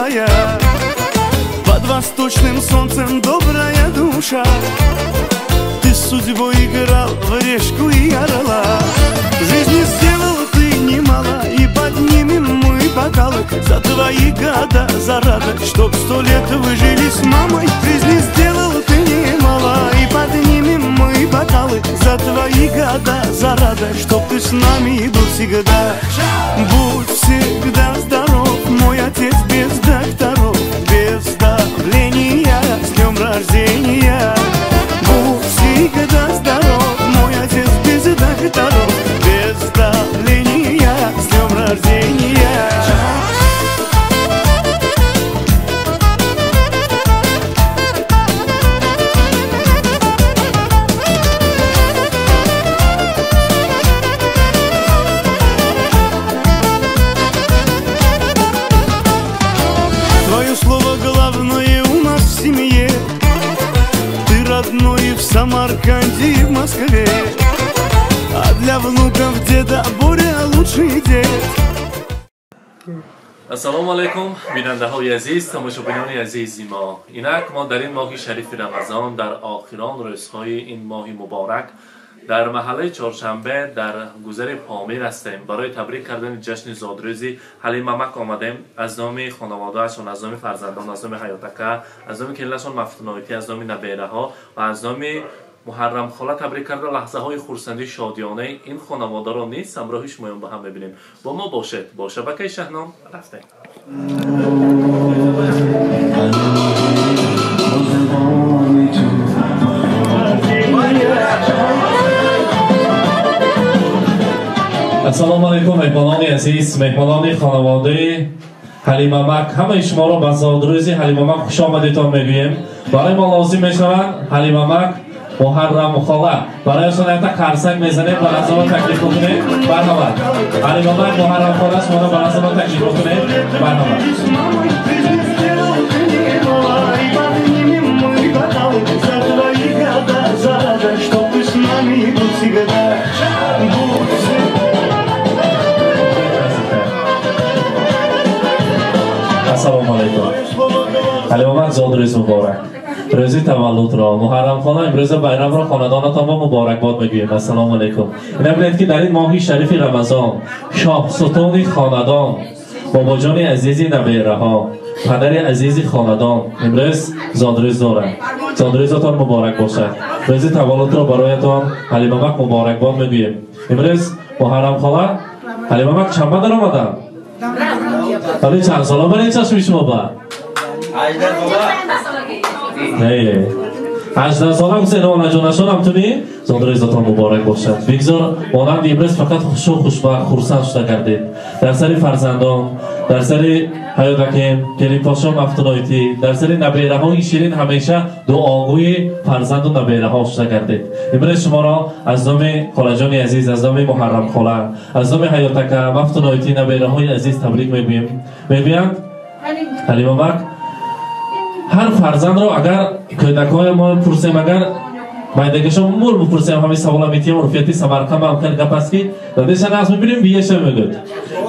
милая, под восточным солнцем добрая душа. Ты с судьбой играл в решку и орла. Жизни сделал ты немало, и поднимем мы бокалы за твои года, за радость, чтоб 100 лет вы жили с мамой. Жизни сделал ты немало, и поднимем мы бокалы за твои года, за радость, чтоб ты с нами был всегда. Будь всегда здоров, мой отец без докторов, без давления, с днем рождения. Будь всегда здоров, мой отец без докторов, без давления, с днем рождения. Твое слово главное у нас в семье. Ты родной в Самарканде и в Москве, а для внуков деда Боря лучший дед. Ассалому алайкум, бинандаҳои азиз, тамошобинони азизи мо. Инак мо дар ин моҳи шарифи Рамазон, дар охирон рӯзҳои ин моҳи муборак, дар маҳаллаи Чоршанбе дар гузари Помир ҳастем. Барои табрик кардани ҷашни зодрӯзи Ҳалимамак омадем. Аз номи хонаводаашон, аз номи фарзандон, аз номи Ҳаётака, аз номи келинашон Мафтуноитӣ, аз номи набераҳо ва аз номи Муҳаррамхола табрик карда лаҳзаҳои хурсандии шодиёнаи ин хонаводаро низ ҳамроҳи шумоён ба ҳам мебинем. Бо мо бошед, бо шабакаи Шаҳном рафтем. Ассалому алайкум, меҳмонони азиз, меҳмонони хонаводаи Ҳалимамак. Ҳамаи шуморо ба зодрӯзи Ҳалимамак хуш омадетон мегӯем. Барои мо лозим мешавад Ҳалимамак Муҳаррамхола. Барояшон якта қарсак мезанем, ба назаро таклиф кунем. Марҳамат. Ҳалимамак Муҳаррамхола шуморо ба назаро таклиф кунем. Марҳамат. Ассалому алайкум. Ҳалимамак, зодрӯз муборак. Рӯзи таваллудро, Муҳаррамхона, имрӯза байрамро хонадонатон ба муборакбод мегӯем. Ассалому алайкум. Ина бинед ки дар ин моҳи шарифи Рамазон шоҳсутуни хонадон, бобоҷони азизи набераҳо, падари азизи хонадон имрӯз зодрӯз доранд. Зодрӯзатон муборак бошад. Рӯзи таваллудро бароятон Ҳалимамак муборакбод мегӯем. Имрӯз Муҳаррамхола, Ҳалимамак чанба даромаданд? Вале чанд сола барои чашми шумо ба? Не, 18 сола гуфтед, онаҷонашон ҳамтуни зодрӯзатон муборак бошад. Бигзор монанди имрӯз фақат хушу хушбахт, хурсанд шуда гардед. Дар сари фарзандон, дар сари Ҳаётакем, келинпошо Мафтуноитӣ, дар сари набераҳои ширин ҳамеша дуогӯи фарзанду набераҳо шуда гардед. Имрӯз шуморо аз номи холаҷони азиз, аз номи Муҳаррамхола, аз номи Ҳаётака, Мафтуноитӣ, набераҳои азиз табрик мегӯем. Мегӯянд Ҳалимамак, ҳар фарзандро агар кӯдакҳои мо пурсем, агар майдагашон мур бипурсем, ҳамин савола метиҳем. Урфияти Самарқанд ҳам хеле гап аст ки дадеша нағз мебинем, биеша мегӯяд.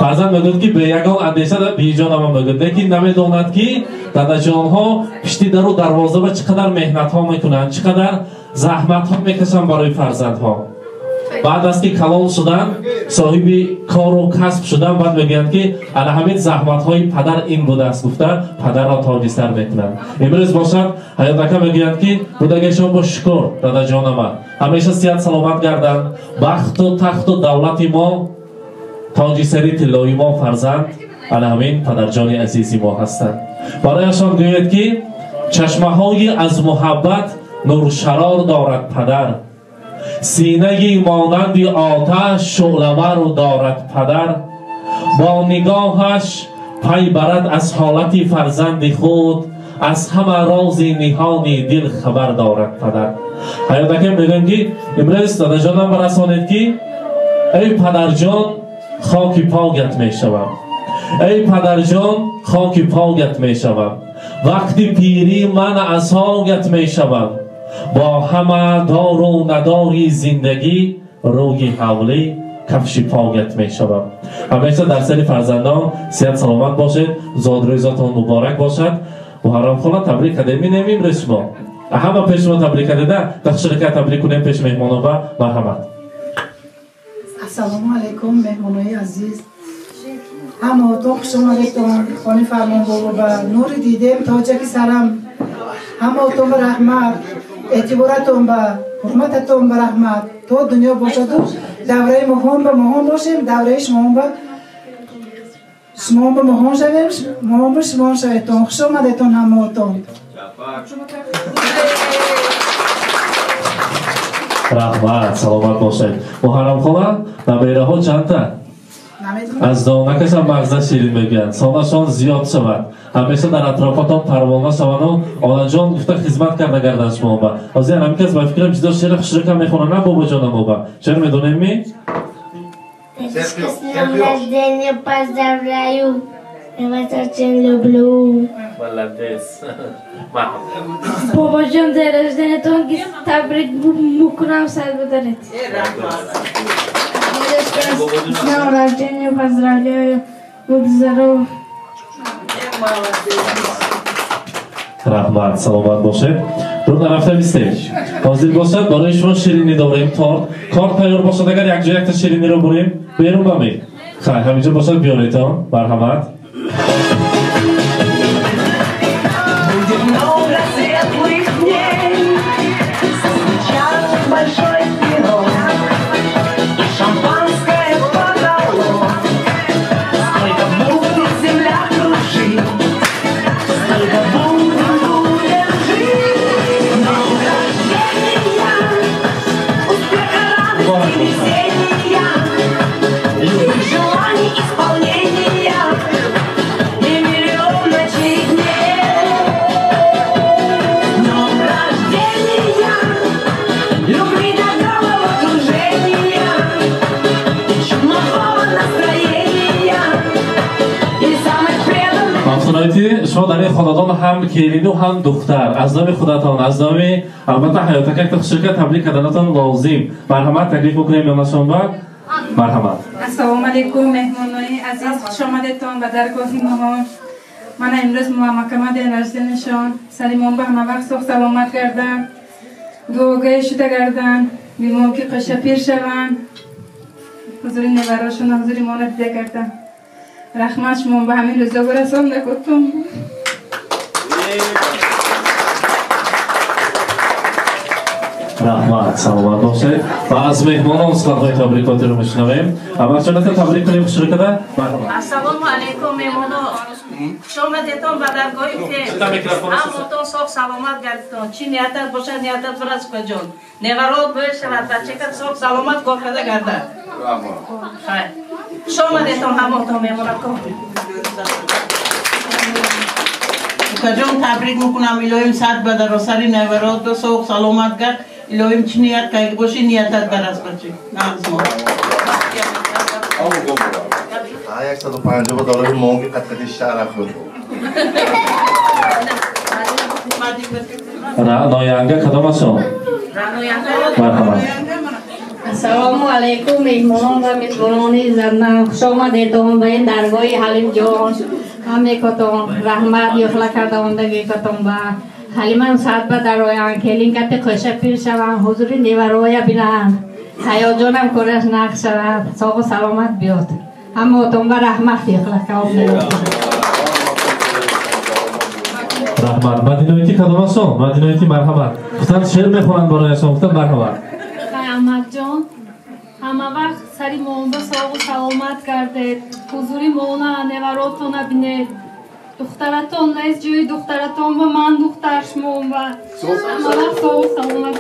Фарзанд мегӯяд ки бе ягон андеша биҷонама мегӯяд, лекин намедонад ки дадаҷонҳо пишти дару дарвоза ба чӣ қадар меҳнатҳо мекунанд, чӣ қадар заҳматҳо мекашанд барои фарзандҳо. Баъд аз ки калон шуданд, соҳиби кору касб шуданд, баъд мегӯянд ки ана ҳамин заҳматҳои падар ин будааст, гуфта падарро тоҷи сар мекунанд. Имрӯз бошад Ҳаётака мегӯянд ки будагешон бо шукр, дадаҷонама ҳамеша сиҳат саломат гарданд, бахту тахту давлати мо, тоҷи сари тиллои мо фарзанд ана ҳамин падарҷони азизи мо ҳастанд. Барояшон гӯяд ки чашмаҳои аз муҳаббат нуршарор дорад падар, синаи монанди оташ шӯълавару дорад падар, бо нигоҳаш пай барад аз ҳолати фарзанди худ, аз ҳама рози ниҳони дил хабар дорад падар. Ҳаётакам мегӯям ки имрӯз дадаҷонам барасонед ки эй падарҷон, хоки погат мешавам, эй падарҷон, хоки погат мешавам, вақти пирӣ ман асогат мешавам, бо ҳама дору надори зиндагӣ рӯи ҳавлӣ кафши поят мешавам. Ҳамеша дар сари фарзандон сиҳат саломат бошед, зодрӯзатон муборак бошад. Муҳаррам хола табрик кардем, минем имрӯз шумо. Ҳама пеш шумо табрик кардеда, дахширка табрик кунем пеш меҳмонон ва марҳамат. Ассалому алайкум меҳмонои азиз. Ҳамаотон хуш омадетон. Хони Фармонбобо ба нури дидем тоҷаки сарам. Ҳамаотон ба раҳмат, эътиборатон ба ҳурмататон ба раҳмат. То дунё бошаду давраи моҳон ба моҳон бошем, давраи шумоҳон ба шумоҳон ба моҳон шавем, моҳон ба шумоҳон шаведтон. Хуш омадетон ҳамаотон. Раҳмат, саломат бошед. Муҳаррам хола, набераҳо чандта? Аз донакашам мағза ширин мегӯянд, солашон зиёд шавад. Ҳамеша дар атрофатон парвона шаванду онаҷон гуфта хизмат карда гарданд шумо ба. Ҳозир ҳамин кас ба фикрам чизо шеъри хушрӯка мехонад, на бобоҷонам боба? Шеър медонем ми? С днем рождения поздравляю. Я вас очень люблю. Молодец. Бобоҷон, день рождения тонкий табрик мукунам сад бодаред. С днем рождения поздравляю. Будь здоров. Раҳмат, саломат бошед. Дур нарафта бистем. Ҳозир бошад, барои шумо ширинӣ дорем, торт. Кор тайёр бошад, агар якҷо якта шириниро бурем, берун ба ми. Хай, ҳаминҷо бошад, биёретон. Марҳамат. Будет много светлых дней, сейчас большой пирог и шампанское подало. Сколько будет земля кружить, столько будем жить. Днем рождения, успеха, радости, весенния, любых желаний исполнения и миллион ночей дней. Днем рождения, любви до головокружения и чумового настроения и самых преданных. Ҳамсонаити шумо дар ин хонадон ҳам келину ҳам духтар. Аз номи худатон, аз номи албатта ҳаётака якта хушрӯка табрик карданатон лозим. Марҳамат, таклиф мекунем ёнашон ба. Марҳамат. Ассалому алайкум меҳмонои азиз, хуш омадетон ба даргоҳи моҳон. Мана имрӯз муаммакама день рожденияшон. Саримон ба ҳама вақт соғ саломат гарданд, дуогӯй шуда гарданд, бимон ки қоша пир шаванд, ҳузури неварошона, ҳузури моно дида гарданд. Раҳмат, шумо ба ҳамин рӯзо барасонда гуфтум. Раҳмат, саломат бошед. Ва аз меҳмонон суханҳои табрикотиро мешунавем. Аввалчоната табрик кунем хушрӯкада. Марҳамат. Ассалому алайкум меҳмоно. Хуш омадетон ба даргоҳи фем. Ҳамотон соғ саломат гардитон. Чӣ ниятат бошад, ниятат бирас укаҷон. Неварот бӯй шавад, бачакат соғ саломат кор карда гардад. Хайр. Хуш омадетон ҳамотон меҳмонакон. Укаҷон табрик мекунам, илоҳим сад ба даросари неварот соғ саломат гард. Илоҳим чӣ ният карда бошӣ, ниятат барас бачи. Нағз мо. 150 доллари монги қатқати шаҳра худ. Раъноянга кадомашон? Марҳамат. Ассалому алайкум меҳмонон ва мезбонони занна. Хуш омадетон ба ин даргоҳи Ҳалимҷон. Ҳамекотон раҳмат ёхла карда ондагикотон ба Ҳалимам сад ба дароян, келинкати қӯша пир шаванд, ҳузури невароя бинанд. Ҳаётҷонам кораш нақш шавад, соғу саломат биёд. Ҳамаотон ба раҳмат ёхла карда. Раҳмат. Мадиноити кадомашон? Мадиноити марҳамат. Гуфтанд шеър мехонанд барояшон, гуфтанд марҳамат. Аҳмадҷон, ҳама вақт сари моонба соғу саломат гардед, ҳузури моона неваротона бинед. Духтаратон нест, ҷои духтаратон ба ман духтар шумоба. Ҳама вақт соғу саломат.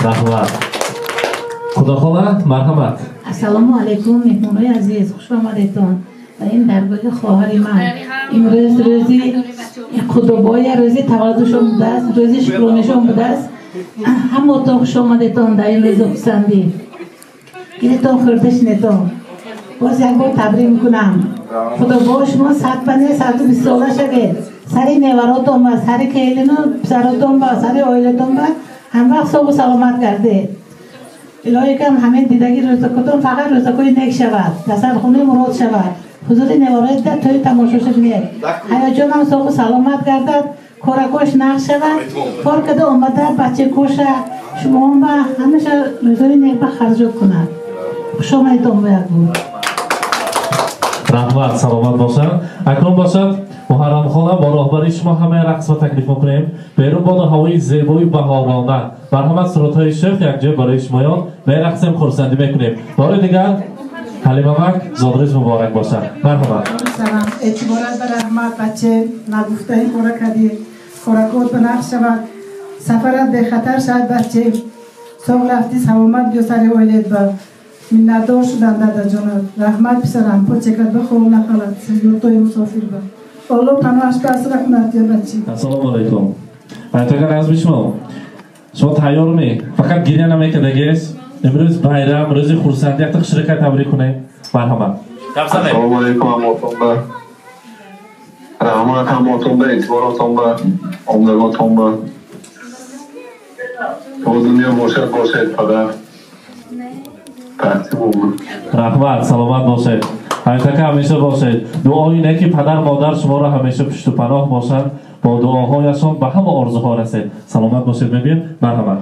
Раҳмат. Худохола, марҳамат. Ассалому алайкум меҳмонои азиз, хуш омадетон ба ин даргоҳи хоҳари ман. Имрӯз рӯзи худобоя, рӯзи таваллудшон будааст, рӯзи шукронашон будааст. Ҳамотон хуш омадетон дар ин рӯзи хурсандӣ. Гиритон хӯрда шинетон. Боз як бор табрик мекунам. Худо бо шумо 120 сола шавед. Сари неваротон ба, сари келину писаротон ба, сари оилатон ба ҳамвақт соғу саломат гардед. Илоҳӣ кам ҳамин дидаги рӯзакотон фақат рӯзакои нек шавад, дастархонаи мурод шавад, ҳузури невораи дида тӯи тамошоша бинед. Ҳаяҷонам соғу саломат гардад, коракош нағз шавад, кор када омада бачакоша шумоам ба ҳамеша рӯзои нек ба харҷот кунад. Хуш омадитон бояд буд. Раҳмат, саломат бошад. Акнун бошад Муҳаррамхона бо роҳбарии шумо ҳамаи рақсро таклиф мекунем. Берун боду ҳавои зебои баҳорона. Марҳамат, сурудҳои шӯх якҷоя барои шумоён мерақсем, хурсандӣ мекунем. Бори дигар Ҳалимамак зодрӯз муборак бошад. Марҳамат. Салом, эътиборат ба раҳмат, баче нагуфтаи кора кардӣ, коракот ба нақш шавад, сафарат бехатар шавад, баче. Соғ рафтӣ, саломат биё сари оилет ба. Миннатдор шудам, дадаҷонат. Раҳмат, писарам, почекат ба хоб нахалат, юртои мусофир ба. Аллоҳ паноҳаш ба асра кунад, я бачи. Ассалому алайкум. Айтагар аз шумо. Шумо тайёрми? Фақат гиря намекардагист? Имрӯз байрам, рӯзи хурсандӣ, якта хушрика табрик кунем. Марҳамат. Ассалому алайкум, ҳамотон ба. Раҳмат ҳамотон ба, эътиборотон ба, омдаготон ба. То дунё бошад, бошед, падар. Раҳмат, саломат бошед. Айтака ҳамеша бошед. Дуои неки падар модар шуморо ҳамеша пушту паноҳ бошанд. Бо дуоҳояшон ба ҳама орзуҳо расед. Саломат бошед, мебинем. Марҳамат.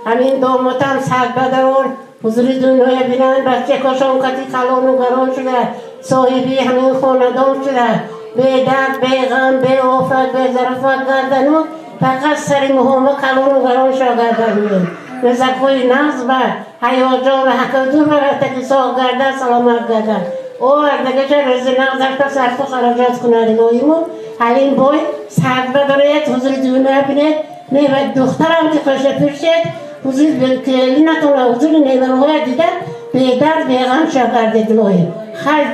Ҳамин домотам садбадарор ҳузури дунёя бинанд, бачакошон қати калону гарон шуда, соҳиби ҳамин хонадон шуда. Бедард, беғам, беофат, безарофат гардану фақат сари муҳома калону гарон шо гарданем. Рӯзакҳои нағз ба ҳаёҷон ва ҳакадур ба рафтаки соғ гарда, саломат гарда. Овардагаша рӯзи нағз рафта сарфу хароҷот кунад илоҳиму. Ҳалим бой сад бадорояд, ҳузури дунё бинед. Нева духтарам ки хоша пиршед, ҳузури келинатона, ҳузури невароҳоя дида бедард, беғам шо гардед илоҳим. Хайр,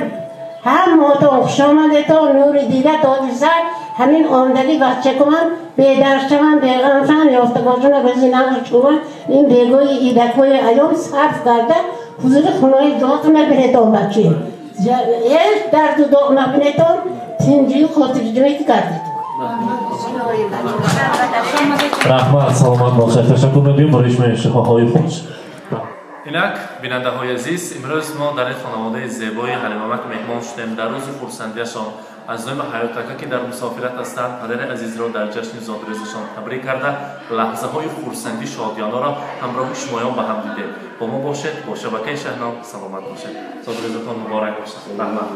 ҳамаотон хуш омадетон, нури дида тоҷи сар, ҳамин омадагӣ бачакуман бедард шаванд, беғам шаванд, ёфтагошона рӯзи нағз шуванд, ин бегоҳи идакҳои айём сарф карда ҳузури хонаи ҷотона бинетон бачи. Ҳеҷ дарду доғ набинетон, тинҷию хотирҷӯӣ гардед. Раҳмат, саломат бошед. Ташаккур мегӯем барои шумо шифоҳои хуш. Инак, бинандаҳои азиз, имрӯз мо дар ин хонаводаи зебои Ҳалимамак меҳмон шудем. Дар рӯзи хурсандиашон аз номи Ҳаётака, ки дар мусофират ҳастанд, падари азизро дар ҷашни зодрӯзашон табрик карда, лаҳзаҳои хурсандӣ шодиёнаро ҳамроҳи шумоён ба ҳам дидем. Бо мо бошед, бо шабакаи Шаҳном, саломат бошед. Зодрӯзатон муборак бошад. Раҳмат.